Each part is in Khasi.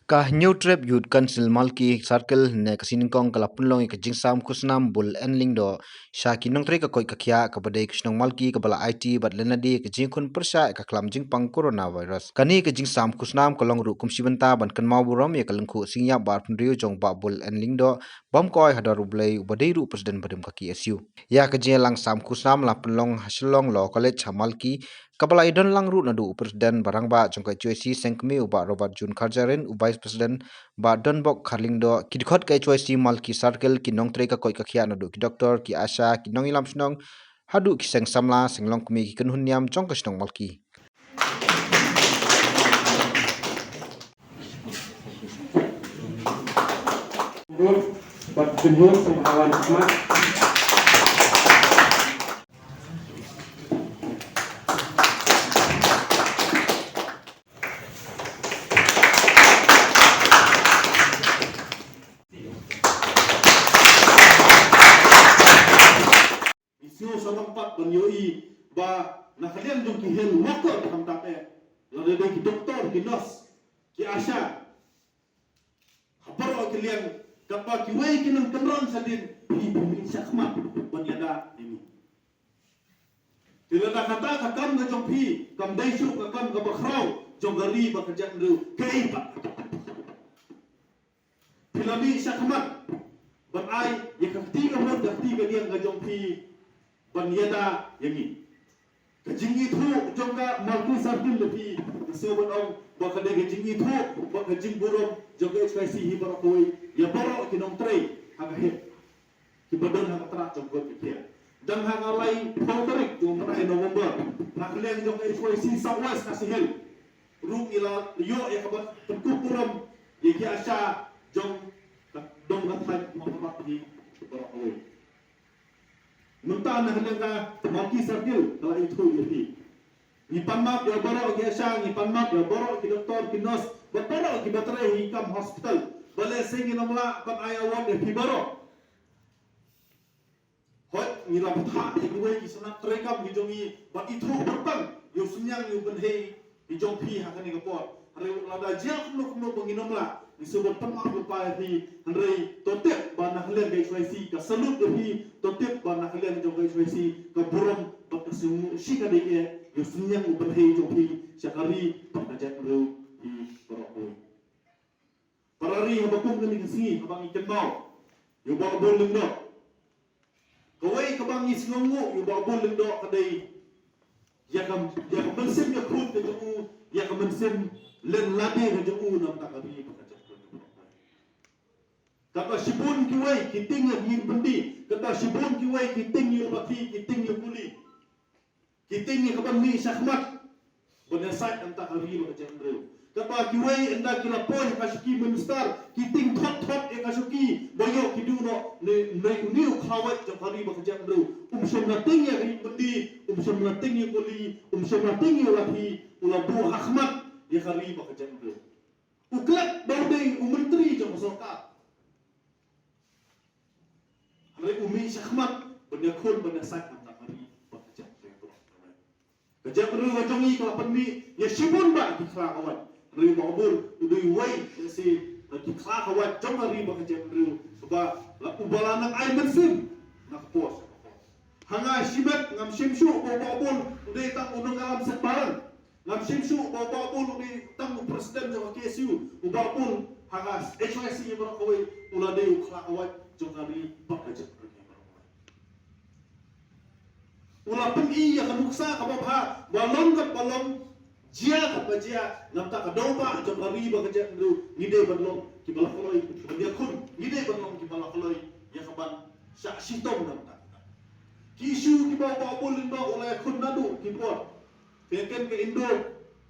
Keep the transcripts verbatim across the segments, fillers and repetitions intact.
Ka Hynñiewtrep Youth Council Malki Circle ne ka Sngi Nyngkong ka la pynlong ïa ka jingsam khusnam bul N Lyngdoh sha ki nongtrei ka koit ka khiah kaba dei ka shnong Malki kaba la aiti bad lynti ka jingkhun pyrshah ïa ka khlam jingpang coronavirus. Kane ka jingsam khusnam ka long ruh kum shi bynta ban kynmaw burom ïa ka lyngkhuh sngewbha arphew hynriew jong Bah Bul N Lyngdoh bym koi ha dur U Blei uba dei ruh u president ba dum ka K S U. Ïa ka jingïalang sam khusnam la pynlong ha Shillong Law College ha Malki, kaba la ïadon lang ruh naduh u president ba rangbah jong ka H Y C seng kmie u Bah Robert June Kharjahrin, u vice president Bah Donbok Kharlyngdoh, ki dkhot ka H Y C Malki Circle, ki nongtrei ka koit ka khiah naduh ki doktor, ki asha, ki nongïalam shnong haduh ki seng samla, seng longkmie, ki kynhun niam jong ka shnong Malki. Bad jumhur sngewbha wan khmat. Ngi sngew sngewbha pat ban ïohi ba na ka liang jong ki health worker khamtam eh, lada dei ki doktor, ki nurse, ki asha, ha baroh ki liang, katba kiwei ki nang kynran shadien, phi, phi mih shakhmat ban ïada ïa ngi. Te lada kata ka kam ka jong phi kam dei shuh ka kam kaba khraw jong ka ri bad ka jaitbynriew, kaei pat ka kam? Phi la mih shakhmat ban ai ïa ka kti kamon ka kti kadiang ka jong phi ban ïada ïa ngi. Ka jingithuh jong ka Malki Circle ïa phi, ka sngewbha ban ong ba ka dei ka jingithuh bad ka jingburom jong ka H Y C hi baroh kawei ïa baroh ki nongtrei ha ka heh kiba don ha ka tnat jong ka koit ka khiah. Dang ha ka laiphew tarik jong u bnai November, na ka liang jong ka H Y C South West Khasi Hills ruh ngi la ïoh ïa kaba pynkup burom ïa ki asha jong ka dong ka thaiñ Mawkyrwat hi baroh kawei. Mynta na ka liang ka Malki Circle ka la ithuh ïa phi. Ngi pan map ïa baroh ki asha, ngi pan map ïa baroh ki doktor, ki nurse bad baroh kiba trei ha ki kam hospital. Balei ngin ym lah ban ai award ïa phi baroh? Hooid, ngi la bthah ïa kiwei ki shnong treikam ki jong ngi ban ithuh byrpang ïa u synñiang ïa u pynhei ki jong phi ha kane ka por. Hynrei lada jia kumno kumno ba ngin ym lah, ngi sngewbha ban pan map lypa ïa phi. Hynrei to tip ba na ka liang ka H Y C ka salute ïa phi. To tip ba na ka liang jong ka H Y C ka burom bad ka sngewsih ka dei ïa u synñiang u pynhei jong phi sha ka ri bad ka jaitbynriew hi baroh kawei. Para ri, haba kum kane ka sngi haba ngi kynmaw ïa u Bah Bul Lyngdoh, kawei kaba ngi sngewnguh ïa u Bah Bul Lyngdoh ka dei ïa ka, ïa ka mynsiem ïakhun ka jong u, ïa ka mynsiem len lade ka jong u na ka bynta ka ri bad ka jaitbynriew. Katba shibun kiwei ki tieng ïa ka jingpyndi, katba shibun kiwei ki tieng ïa u bakhih, ki tieng ïa u kuli, ki tieng ïa ka ban mih shakhmat ban ïasaid na ka bynta ka ri bad ka jaitbynriew. Katba kiwei ynda ki la poi ha ka shuki minister, ki tieng thot thot ïa ka shuki ba ïoh ki duh noh ne, ne une u khlawait jong ka ri bad ka jaitbynriew. Um shym la tieng ïa ka jingpyndi, um shym la tieng ïa u kuli, um shym la tieng ïa u lathi, u la buh ha khmat ïa ka ri bad ka jaitbynriew. U klet ba u dei u myntri jong ka sorkar. Hynrei u mih shakhmat ban ïakhun ban ïasaid na ka bynta ka ri bad ka jaitbynriew. Ka jaitbynriew ka jong ngi ka la pynmih ïa shibun bah ki khlawait. Hynrei u Bah Bul u dei uwei ïa shi na ki khlawait jong ka ri bad ka jaitbynriew kaba la, uba la nang ai mynsiem na ka por sha ka por. Ha nga shimet ngam shim shuh ba u Bah Bul u dei tang u nongïalam seng balang. Ngam shim shuh ba u Bah Bul u dei tang u president jong ka K S U, u Bah Bul ha ka H Y C baroh kawei u la dei u khlawait jong ka ri bad ka jaitbynriew baroh kawei. U la pyni ïa ka nuksa kaba bha ba long katba long, jia katba jia, na ka bynta ka daw bah jong ka ri bad ka jaitbynriew ngi dei ban long kiba la kloi, ban ïakhun, ngi dei ban long kiba la kloi ïa ka ban shah shitom na ka bynta ki issue kiba u Bah Bul Lyngdoh u la ïakhun naduh ki por. Phi ïa kren ka Indo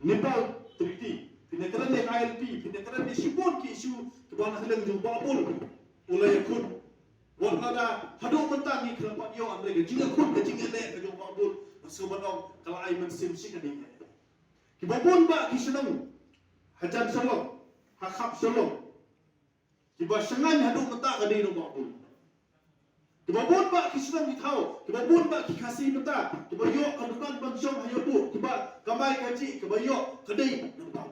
Nepal Treaty, phi ïa kren ka I L P, phi ïa kren shibun ki issue kiba na ka liang jong u Bah Bul u la ïakhun. Wat lada haduh mynta ngi khlem pat ïoh, hynrei ka jingïakhun, ka jingïaleh ka jong u Bah Bul, nga sngewbha ban ong ka la ai mynsiem shi kane. Kiba bun bah ki shnong hajan Shillong, ha khap Shillong, kiba shngaiñ haduh mynta ka dei na u Bah Bul. Kiba bun bah ki shnong ki thaw, kiba bun bah ki Khasi mynta kiba ïoh ka dukan ban shong ha ïa u, kiba kamai kajih, kiba ïoh ka dei na u Bah